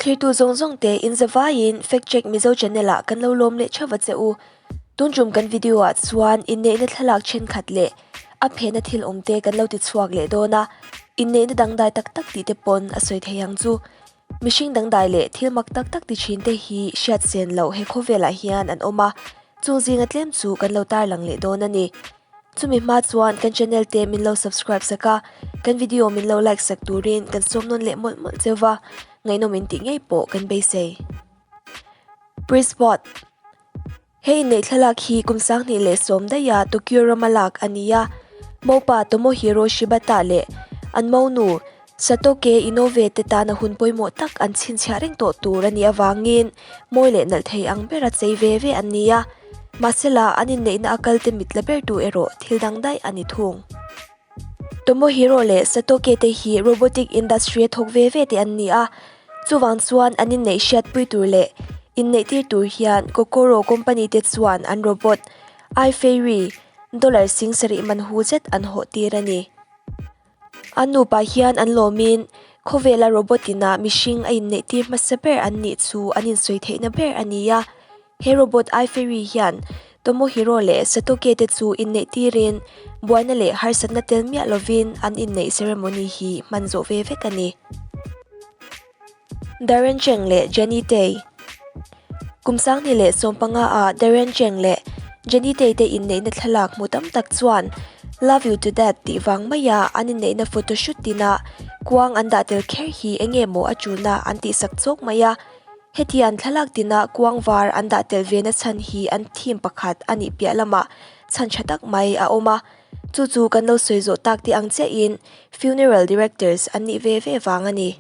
Thlirtu zawng zawng te in zavaiin Fact Check Mizo channel ah kan lo lawm leh theuh va che u. Tun tum kan video ah chuan inneihna thlalak thenkhat leh a phehna thil awm te kan lo ti chhuak leh dawn a, inneihna dangdai tak tak tih te pawn a sawi thei ang chu. Mihring dangdai leh thil mak tak tak ti thin te hi hriat sen loh he khawvelah hian an awm a, chung zinga tlem chu kan lo tarlang leh dawn a ni. Chumi hma chuan kan channel te min lo subscribe sak a, kan video min lo like sak turin kan sawm nawn leh mawlh mawlh cheu va, ngaihnawm in tih ngei pawh kan beisei. Pre-spot. He inneih thlalak hi kum 2010 daiha Tokyo rama lak a ni a, Mopa Tomohiro Shibata leh an monu Satoke Inoue te tana hun pawimawh tak an chhinchhiah reng tawh tur a nih avangin mawi leh nalh thei ang bera chei ve ve an ni a, mahsela an inneihna a kalte mit la bertu erawh thil dang daih a ni thung. Tomohiro leh Satoke te hi robotic industry a thawk ve ve te an ni a, chuvang chuan an inneih hriatpui tur leh inneih tir tur hian Kokoro company te chuan an robot iFairy dollar sing sarih man hu zet an hawh tir a ni. An nupa hian an lawmin khawvela robot inah mihring a inneih tir hmasa ber an nih chu an insawi theihna ber a ni a. He robot iFairy hian Tomohiro leh Satoke te chu inneih tirin buaina leh harsatna tel miah lovin an inneih ceremony hi hman zawh ve vek a ni. Darren Cheng leh Jenny Tay Kum 2015 ah Darren Cheng leh Jenny Tay te inneihna thlalak hmu tam tak chuan Love you to death tih vang maia an inneihna photoshoot tinah kuang an dah tel kher hi enge maw a tulna an tihsak chawk mai a. Heti an thlalak tina kuang var an dah tel ve na chhan hi an theme pakhat a nih piah lamah chhan tha tak mai a awm a, chu chu kan lo sawi zawh tak te ang chiahin funeral directors an nih ve ve vang a ni.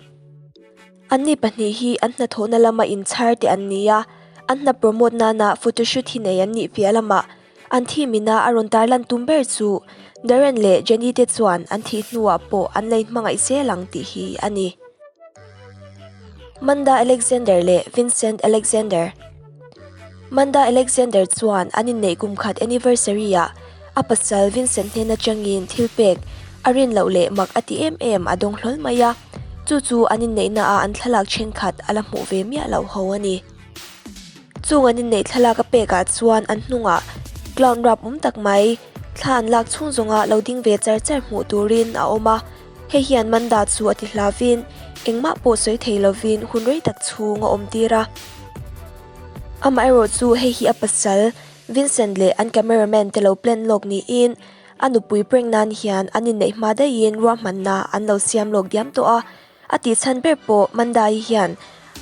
Anni pahnih hi an hnathawhna lama inchhar te an ni a, an hna promote nana photoshoot hi nei an nih piah lamah an theme ina a rawn tarlan tum ber chu Darren leh Jenny te chuan an thih hnuah pawh an la inhmangaih zel ang tih hi a ni. Manda Alexander leh Vincent Alexander Manda Alexander chuan an inneih kum khat anniversary-ah a pasal Vincent hnen atangin thil pek a rin loh leh mak a ti em em a dawng hlawl mai a, chu chu an inneihnaah an thlalak thenkhat a la hmuh ve miah loh ho a ni. Chung an inneih thlalak a pekah chuan an hnungah clown rap awm tak mai thla an lak chhung zawnga lo ding ve char char hmuh turin a awm a. Hei hian Manda chu a ti hlavin engmah pawh sawi thei lovin hun rei tak chhung a awm tir a. Amaherawh chu hei hi a pasal Vincent leh an cameraman te lo plan lawk niin a nupui prank nan hian an inneih hma daihin ruahmanna an lo siam lawk diam tawh a. A tih chhan ber pawh Mandai hian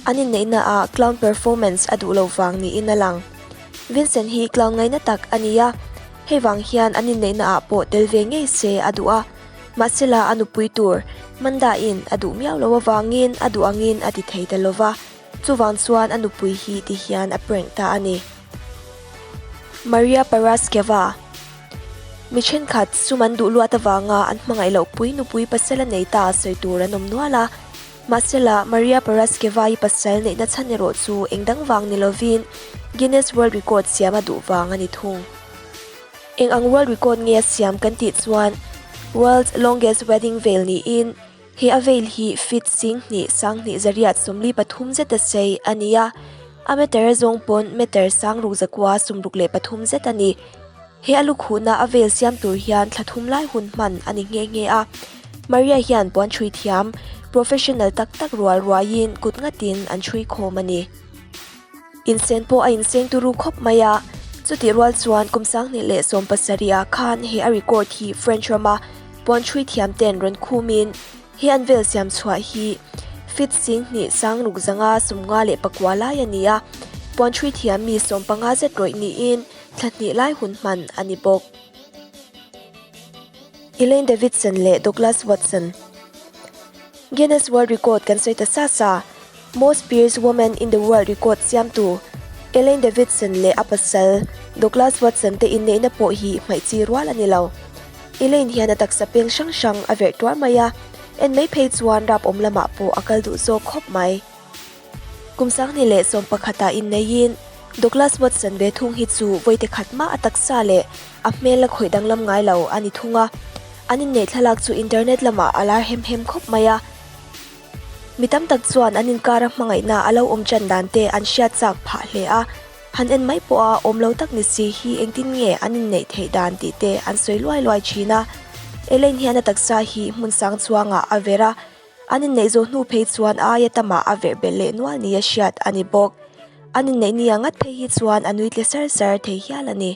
an inneihna ah clown performance a duh lo vang niin a lang. Vincent hi clown ngaina tak a ni a, hei vang hian an inneihna ah pawh tel ve ngei se a duh a. Mahsela a nupui tur Mandaiin a duh miau lo avangin a duh angin a ti thei ta lova, chuvang chuan a nupui hi ti hian a prank ta a ni. Maria Paraskeva. Mi thenkhat sum an duh luat avanga an hmangaih loh pui nupui pasal a nei ta sawi tur an awm nual a. Mahsela, Maria Paraskeva-i pasal neihna chhan erawh chu eng dang vang ni lovin Guinness World Record siam a duh vang a ni thung. Eng ang world record nge a siam kan tih chuan World's Longest Wedding Veil niin He a veil hi feet 10,000 2043 zeta sei a ni a, a meter a zawng pawn meter 6,963 zet a ni. He a lukhuhna a veil siam tur hian thla thum lai hun hman a ni nghe nghe a. Maria hian puan chhui thiam, professional tak tak rual ruaiin kut ngatin an chhui khawm a ni. Insen pawh a inseng turu khawp mai a, chutih rual chuan kum 2017 ah khan he a record hi French rama puan chhui thiam ten rawn khumin he an vel siam chhuah hi feet 2654 lai a ni a, puan chhui thiam mi 15 zet rawih niin thla hnih lai hun hman a ni bawk. Elaine Davidson leh Douglas Watson Guinness World Record kan sawi ta sa sa. Most Pierced Woman in the World record siamtu Elaine Davidson leh a pasal Douglas Watson te inneihna pawh hi hmaih chi rual a ni lo. Elaine hian a taksa peng hrang hrang a verh tuar mai a, en mai phei chuan rap awm lamah pawh a kal duh zawk khawp mai. Kum 2011 ah inneihin Douglas Watson ve thung hi chu vawi khat mah a taksa leh a hmel a khawih danglam ngai lo a ni thung a, an inneih thlalak chu internet lamah a lar hem hem khawp mai a. Mi tam tak chuan an inkara hmangaihna a lo awm ṭan dan te an hriat chak phah hle a, han en mai pawha awm lo tak ni si hi engtin nge an inneih theih dan tih te an sawi luai luai ṭhin a. Elaine hian a taksa hi hmun sang chuangah a ver a, an inneih zawh hnu phei chuan aia tamah a verh belh leh nual nia hriat a ni bawk. An inneih nia ngat phei hi chuan a nui tle sar sar thei hial a ni.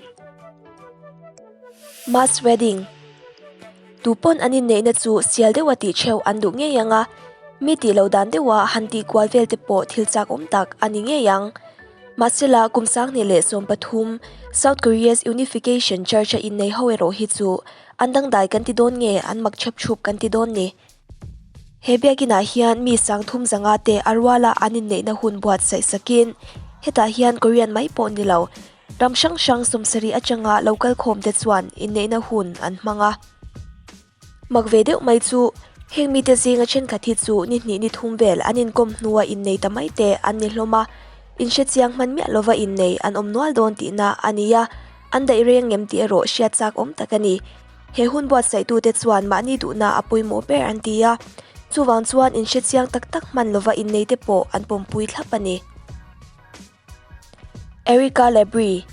Mass Wedding. Tu pawn an inneihna chu sial deuha tih theuh an duh ngei ang a, mi tih lo dan deuha han tih kual vel te pawh thil chak awm tak a ni ngei ang. Mahsela kum 2013 South Korea's Unification Church-a innei ho erawh hi chu an dangdai kan ti dawn nge an mak chhep chhup kan ti dawn ni. He biakinah hian mi sangthum zanga te a ruala an inneihna hun buatsaih sakin hetah hian Korean mai pawh ni lo, Ram hrang hrang sawmsarih atanga lo kal khawm te chuan inneihna hun an hmang a. Mak ve deuh mai chu, heng mite zinga thenkhat hi chu ni hnih ni thum vel an inkawm hnua innei ta mai te an ni hlawm a, inhre chiang hman miah lova innei an awm nual dawn tihna a ni a, an daih reng ngem tih erawh hriat chak awm tak a ni. He hun buatsaihtute chuan mahni duhna a pawimawh ber an ti a, chuvang chuan inhre chiang tak tak hman lova innei te pawh an pawmpui thlap a ni. Erica Lebri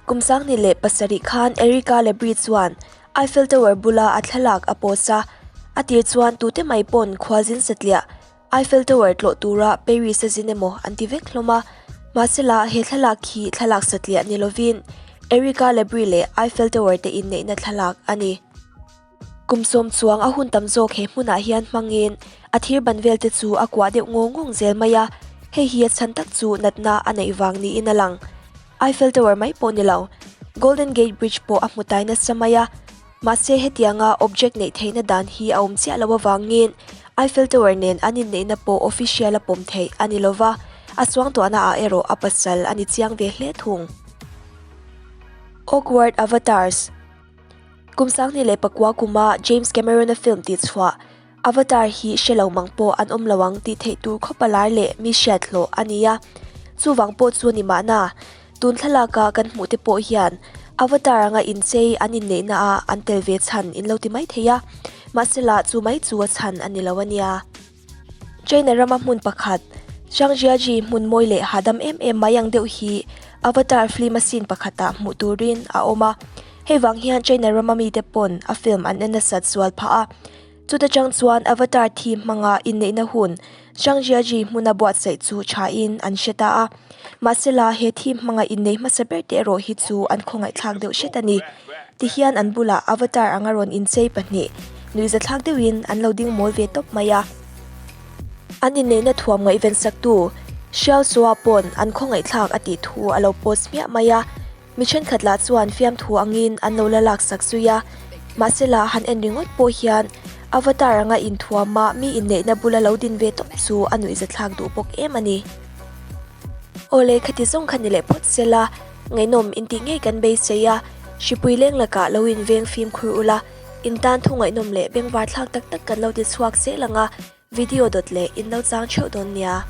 Kum 2007 khan Erica Lebri chuan Eiffel Tower bula a thlalak a post a, a tir chuan tute mai pawn khualzin satliah Eiffel Tower tlawh tura Paris a zin emaw an ti vek hlawm a. Mahsela he thlalak hi thlalak satliah ni lovin Erica Lebri leh Eiffel Tower te inneihna thlalak a ni. Kum sawm chuang a hun tam zawk he hmunah hian hmangin a thir ban vel te chu a kuah deuh ngawng ngawng zel mai a, hei hi a chhan tak chu natna a neih vang niin a lang. Eiffel Tower mai pawh ni lo, Golden Gate Bridge pawh a hmu tai nasa mai a, mahse hetianga object neih theihna dan hi a awm chiah lo avangin Eiffel Tower nen an inneihna pawh official a pawm theih a ni lova, a suangtuahna ah erawh a pasal a ni chiang ve hle thung. Awkward Avatars. Kum 2009 kuma James Cameron-a film tihchhuah Avatar hi hre lo mang pawh an awm lo ang tih theih tur khawp a lar leh mi hriat hlawh a ni a. Chuvang pawh chu ni mahna, tun thlalaka kan hmuh te pawh hian Avatar anga inchei an inneihna ah an tel ve chhan in lo ti mai thei a, mahsela chu mai chu a chhan a ni lo a nia. China rama hmun pakhat, Zhangjiajie hmun mawi leh hahdam em em mai ang deuh hi Avatar film a scene pakhatah hmuh turin a awm a. Hei vang hian China rama mite pawn a film an en nasat zual phah a. Chuta chang chuan Avatar theme hmanga inneihna hun Zhangjiajie hmuna buatsaih chu thain an hre ta a. Mahsela he theme hmanga inneih hmasa ber te erawh hi chu an khawngaihthlak deuh hret a ni. Tihian an bulah Avatar anga rawn inchei pahnih nuihzathlak deuhin an lo ding mawl ve tawp mai a. An inneihna thuam ngaihven saktu Xiao Sua pawn an khawngaihthlak a tih thu a lo post hmiah mai a. Mi thenkhat lah chuan fiamthu angin an lo la laksak zui a. Mahsela han en ringawt pawh hian Avatar anga inthuama mi inneihna bula lo din ve tawp chu a nuihzathlak duh bawk em a ni. Awle khati zawng kha ni leh phawt sela. Ngaihnawm intih ngei kan beisei a, hripui leng lakah lo inveng fimkhur ula, in tan thu ngaihnawm leh bengvar thlak tak tak kan lo ti chhuak zel ang a, video dawt leh in lo chang theuh dawn nia.